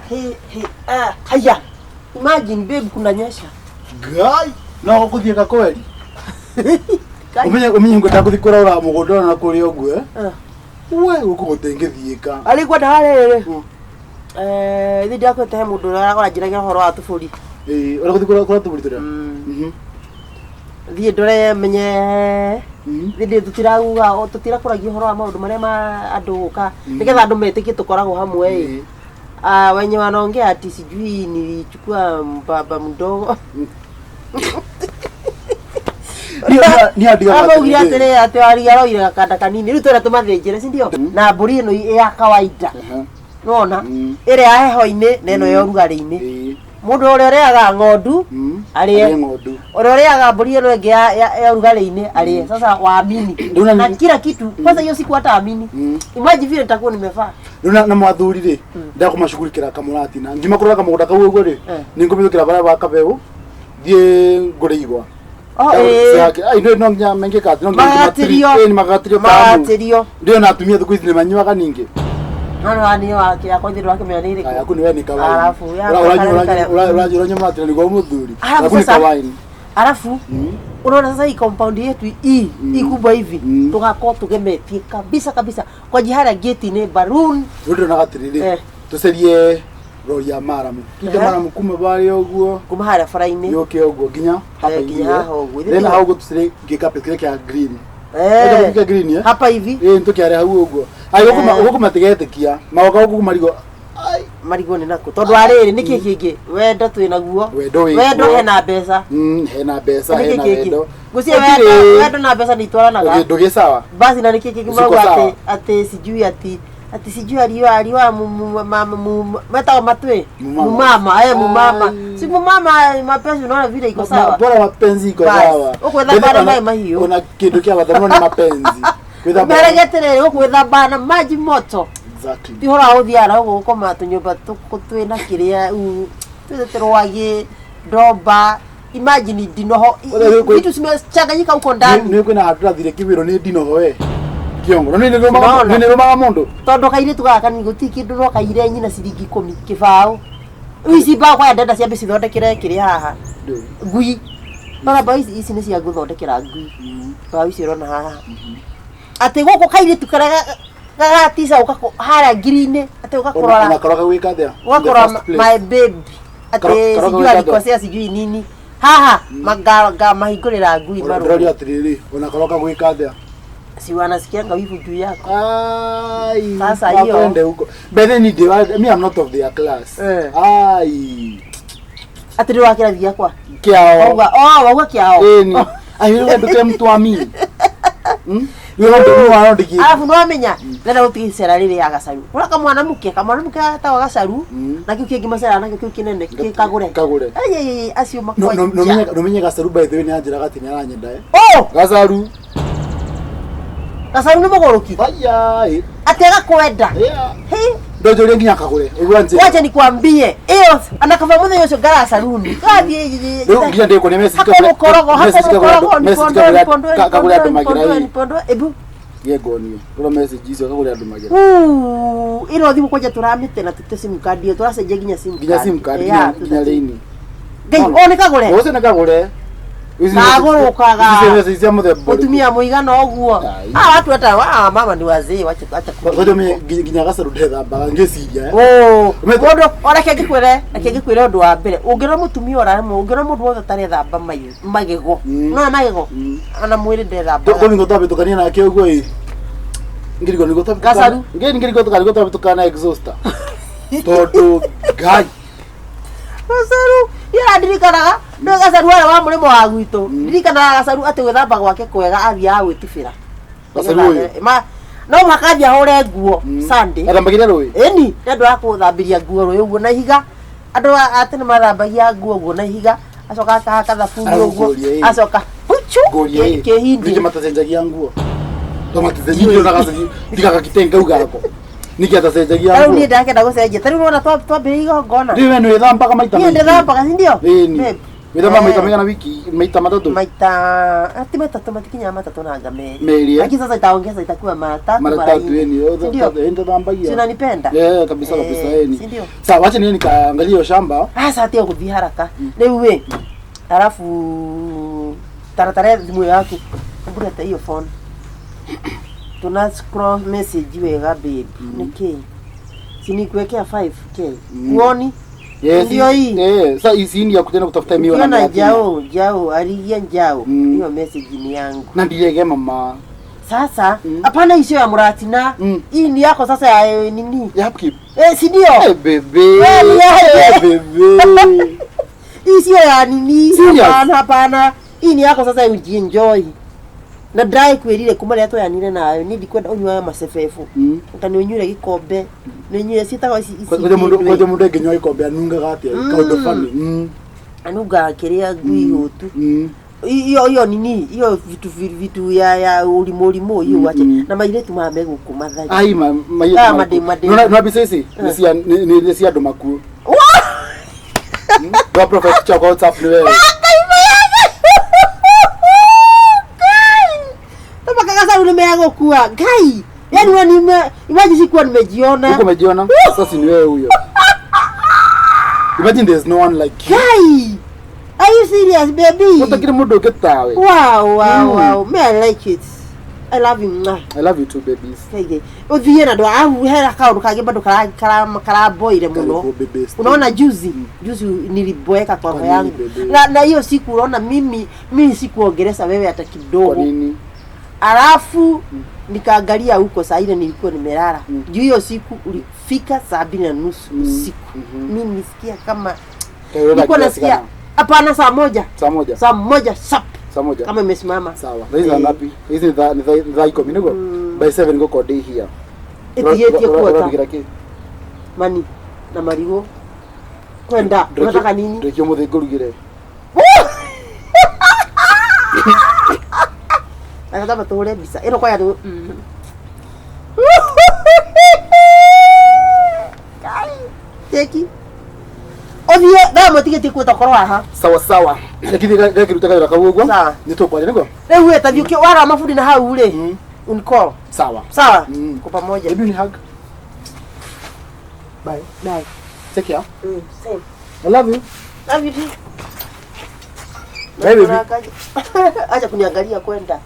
He, he, ah, haya. Imagine babe kunanyesha. Ngai no gũkũthiĩka kweri. Ngai. Ũmenye ũmenye ngwenda gũthiĩ kũrora mũgũnda ona kũrĩa ũguo. eh? Ah. We gũkũ gũtingĩthiĩka. Arĩ kwenda harĩ Mm. eh ithe ndakwete he mũndũ ũrĩa ũranjĩragia ũhoro wa tũbũri. Ĩĩ, ũrĩa gũthiĩ kũrora kũrora tũbũri tũrĩa. Mm. Thiĩ ndore menye Thiĩ tũtiraguga tũtirakũragia ũhoro wa maũndũ marĩa ma andũ gũka nĩgetha andũ metĩkie tũkoragwo hamwe ĩ. Ah, wenye wanaongea ati sijui nilichukua baba mdogo. Niĩ andigaga Amaugire atĩrĩrĩ. atĩrĩ atĩ wariga aroire gakanda kanini rĩu twenda tũmathĩnjĩre si ndio? Na mbũri ĩno ya kawaida nona ĩrĩa ya heho-inĩ na ĩno ya ũrugarĩ-inĩ. Mũndũ ũrĩa ũrĩaga ng'ondu arĩe. Arĩe ng'ondu. Ũrĩa ũrĩaga mbũri ĩno ĩngĩ ya ũrugarĩ-inĩ arĩe. Sasa waamini Rĩu na- na kila kitu kwanza hiyo siku hata amini. Imagine vile nitakuwa nimevaa. Rĩu na mwathuri rĩ ndakũmacugurikĩra kamũratina ngima kũrora kamũgũnda kau ũguo rĩ Eh. nĩ ngũmĩthũkĩra barĩa ba kabeu thiĩ ngũre igwa Oh, ĩĩ. Ai, no nginya mengĩka atĩ no nginya Magatĩrio. ĩĩ, nĩ magatĩrio kamu Magatĩrio. ndio na atumia thikũ ici nĩ manyuaga ningĩ No no niĩ wake yakwa ithe ndwakĩmenya nĩ ĩrĩkũ. Aya, yaku nĩ we nĩ kawaini Alafu, yakwa Ũranyua mũratina nĩguo mũthuri Alafu yaku nĩ sasa- kawaini Alafu unaona sasa hii compound yetu hii hii kubwa hivi tugakorwo tugemetie kabisa kabisa kwa jihara gate ni balloon. Rĩu ndĩronaga atĩrĩrĩ Eh. tũcerie rori ya maramu tute Ehe. maramu kuma barĩa ũguo kuma harĩa bara-inĩ. yũke ũguo nginya hapa Eh, nginya hivi, haha ũguo. Then hau ũguo tũcerie gĩkapet kĩrĩa kĩa green. Eh. Kĩa green eh? Hapa hivi. Ĩĩ nĩtũkĩare hau ũguo. Ai gũkũ Eh. gũkũ matigetĩkia magoka gũkũ marigo ai Marigwo nĩ nakũ tondũ arĩrĩ nĩkĩ kĩngĩ wendo twĩ naguo Wendo wĩ wendo kuo. hena mbeca. Hena mbeca Nĩkĩ hena kĩngĩ wendo. Ngwĩciria Gũtirĩ- wendo na mbeca nĩ itwaranaga. Ndũgĩ sawa. Basi na nĩkĩ kĩngĩ Ziko marauga sawa. atĩ atĩ sijui ati ati sijui aliwa aliwa metagwo matwi Mumama. mumama eh mumama Ai. si mumama mapenzi unaona vile iko sawa. Bora mapenzi iko Basi. sawa. Ũgwĩthamba Mbere na maĩ mahiũ. Ona kĩndũ kĩa bata mũno nĩ mapenzi. Gwĩthamba- Merage atĩrĩrĩ ũgwĩthamba na maji moto. Exactly. Ti ũhoro wa gũthiaga na gũkũ gũkoma tũnyũmba twĩna kĩrĩa twĩte rwagĩ ndomba imagine ndinoho Ũrĩa vitu zimechanganyika huko ndani. Nĩ kwĩna handũ ndathire kĩwĩrwo nĩ ndinoho we. Kĩongo. Na nĩ Unaona? nĩ rũmaga mũndũ. Tondũ kairĩtu gaka kanini gũtirĩ kĩndũ no kaire nyina ciringi ikũmi kĩbaũ. Rĩu ici mbaũ kwaya ndenda ciambe cithondekere kĩrĩa haha ngui. Nona mbaũ ici ici nĩ cia gũthondekera ngui. Mbaũ ici ũrona haha. Atĩ gũkũ kairĩtu karĩa gagatica ũka harĩa ngiri-inĩ atĩ ũka kũrora Ona karoka gwĩka atĩa? In the ũgakora first place. my baby atĩ Karoka sijui gwĩka atĩa? alikosea sijui nini haha ngamahingũrĩra ngui Ona marũrũ. ndĩroria atĩrĩrĩ, ona karoka gwĩka atĩa? Si wanasikianga wivu juu yako. Ai, Sasa hiyo- wakwende huko. By then me I'm not of their class. Eh. Ai. Atĩ nĩ wa kĩrathi gĩakwa. Kĩao. Wauga oh wauga kĩao. Ĩni. Ai, wewe nduke mtu wa mimi. Wewe ndio mwana ndiki. Arabu nĩwamenya ndĩrenda gũtiga icera rĩrĩ ya gacaru ũrĩa kamwana mũke kamwana mũke gatagwo gacaru na kĩu kĩngĩ maceraga nakĩo kĩu kĩnene kĩ kagũre Kagũre. Ai, ai, ai, acio No no makwanja no menye gacaru by the way nĩ anjĩraga atĩ nĩ aranyenda eh. oh Gacaru. gacaru nĩ mũgũrũki Aya. eh. atĩ agakwenda Yeah. Hĩ, Ndonjorie nginya kagũre. Ũguo anjĩra. wacha nikwambie ĩyo anakaba mũthenya ũcio ngara caruni gathiĩ Rĩu nginya ndĩkuonia message hako kagũre- mũkorogo hako message kagũre mũkorogo andũ- message nipondoe kagũre- nipondoe kagũre andũ nipondoe magira nipondoe ĩ. nipondoe ebu Ngiye ngonie. Rora message icio kagũre andũ magira. Uu, ĩno thimũ kwanja tũramĩte na tũte sim card ĩyo tũracenjia nginya sim Nginya sim card Yeah, nginya lini. Ngai o nĩ kagũre Ũcio nĩ kagũre. Kagũrũkaga. Ici message cia mũthemba ũrĩkũ? Mũtumia mũigana ũguo. Ai. Ah, watu hata ah, mama ni wazee wacha acha Ngoja mimi nginya gacaru ndethambaga ngĩciria. eh. Oh, Ume- mũndũ o reke ngĩkwĩre reke ngĩkwĩre ũndũ wa mbere ũngĩona mũtumia ũraremwo ũngĩona mũndũ wothe ũtarethamba magego nona magego ona mwĩrĩ ndethambaga Kũningo twabĩtũkania nake ũguo ĩ. Ngiriko nĩguo twabĩtũkana. Gacaru. Ngiri ngiriko tũkarigwo twabĩtũkana na exhauster. Tondũ Ngai. Gacaru ya ndirikanaga nĩ gacaru arĩa wa mũrĩmo wa gwitũ ndirikanaga gacaru atĩ gwĩthamba gwake kwega athiaga gwĩtubĩra. Gacaru ũyũ? No mũhaka athiĩ ahũre nguo Sunday. Athambagĩria rũĩ. Ĩni nĩ andũ a kũthambĩria nguo rũĩ ũguo na ihiga andũ a tene mathambagia nguo ũguo na ihiga acoka akahaka thabuni Arabu ũguo ngũrie ĩ. acoka huchu Ngũrie ĩ. kĩhindi. Ningĩ matacenjagia nguo. To maticenjagia ndionaga gacenji tiga gakitenge kau gako. Nĩkĩ atacenjagia Tarĩu nguo? niĩ ndakenda gũcenjia tarĩu nĩwona twambĩrĩria igongona. Rĩu we nĩwĩthambaga maita Niĩ maingĩ. ndĩthambaga si ndio? Ĩni. Babe. Wĩthamba maita maigana wiki? Maita matatũ? Maita ati matatu, matikinyaga matatũ nanga merĩ. Merĩ, eh? Lakini sasa itaongeza, itakuwa mara tatu. Mara Mara tatu. nne. Eni. Si ndio? Eni tathambagia. Si unanipenda? Eh, kabisa kabisa. Eh, Eni. si ndio? Sawa, wacha niende nikaangalie hiyo shamba. Sasa tia gũthiĩ haraka rĩu ĩ, alafu taratara thimũ yaku, mbũrete hiyo phone, tuna scroll message wega babe. Nĩkĩ si nikuwekea 5K? Huoni? Yes. Ndio hii. Eh, sasa hii ni ya kutenda kutafuta miwa na Ukiona mirathi. njao njao arigia njao, hiyo message ni yangu. Na ndirege mama. Sasa hapana, icio ya muratina. Hii ni yako sasa ya nini? Ya upkeep. Eh, si ndio? Eh, bebe. Eh, ni aje? Eh, bebe. Hii sio ya nini. Serious? Hapana, hapana, hii ni yako sasa, ujienjoy na ndai kwirire kuma rĩrĩa twayanire nawe ni ndikwenda ũnyuaga macebebu. Nga nĩ ũnyuire gĩkombe, nĩ ũnyuire ciĩtagwo ici ici. Kwaja mundu anginyua gikombe anungaga atia? Kaundu funny. Anungaga kĩrĩa ngui hũtu. Hiyo hiyo nini, hiyo vitu vitu ya ũrimũ ũrimũ hiyo wache na mairĩtu maya megũkũ mathari. Ai ma ma. Ah, madem, madem. No mbica ici nĩ cia nĩ cia andũ makuo. Wa profile picture kwa WhatsApp ni wewe. Tabaka nĩ megũkua Ngai, yani wewe nime imagine sikuwa nimejiona. Huko umejiona? Sasa ni wewe huyo. Imagine there's no one like you. Ngai, are you serious, baby? Utakiri mundu ũngĩ tawe. Wow, wow, me I like it. I love you. Mwah. I love you too, babies. Kaige uthie na ndwa au hera kaundu kangi bado karamboire muno. Karibu, baby. Unaona juzi juzi niliboeka kwa Kwa roho nini, yangu. baby? Na hiyo siku unaona mimi sikuongelesha wewe hata Kwa kidogo. nini? Alafu nikaangalia huko saa ile nilikuwa nimelala. Juu hiyo siku ulifika 7:30 usiku. Mimi nisikia kama nilikuwa nasikia, hapana, saa 1. Saa moja. Saa 1 sharp. Saa moja. Kama imesimama. Sawa. Na hizi ngapi? Hizi ni thaa 10 niguo? By 7 ngũkorwo ndĩ here. Ĩtigĩtie kuota. Ũrarugira kĩ? Mani na marigũ kwenda unataka nini? Ndĩkio mũthĩ ngũrugĩre. Akatamba tũhũre mbica ĩno kwaya tũ. Ngai, teki ũthiĩ thaa mũtigĩtie kuota korwo haha. Sawa sawa. Reke ngĩruta kawĩra kau ũguo. Sawa. Nĩ tũkwaria nĩguo? Rĩu ĩ tathiĩ wara mabundi na hau rĩ, unicall. Sawa. Sawa. Kwa pamoja. Baby, ni hug. Bye. Bye. Take care. Same. I love you. Love you too. Bye, baby. Acha kuniangalia kwenda.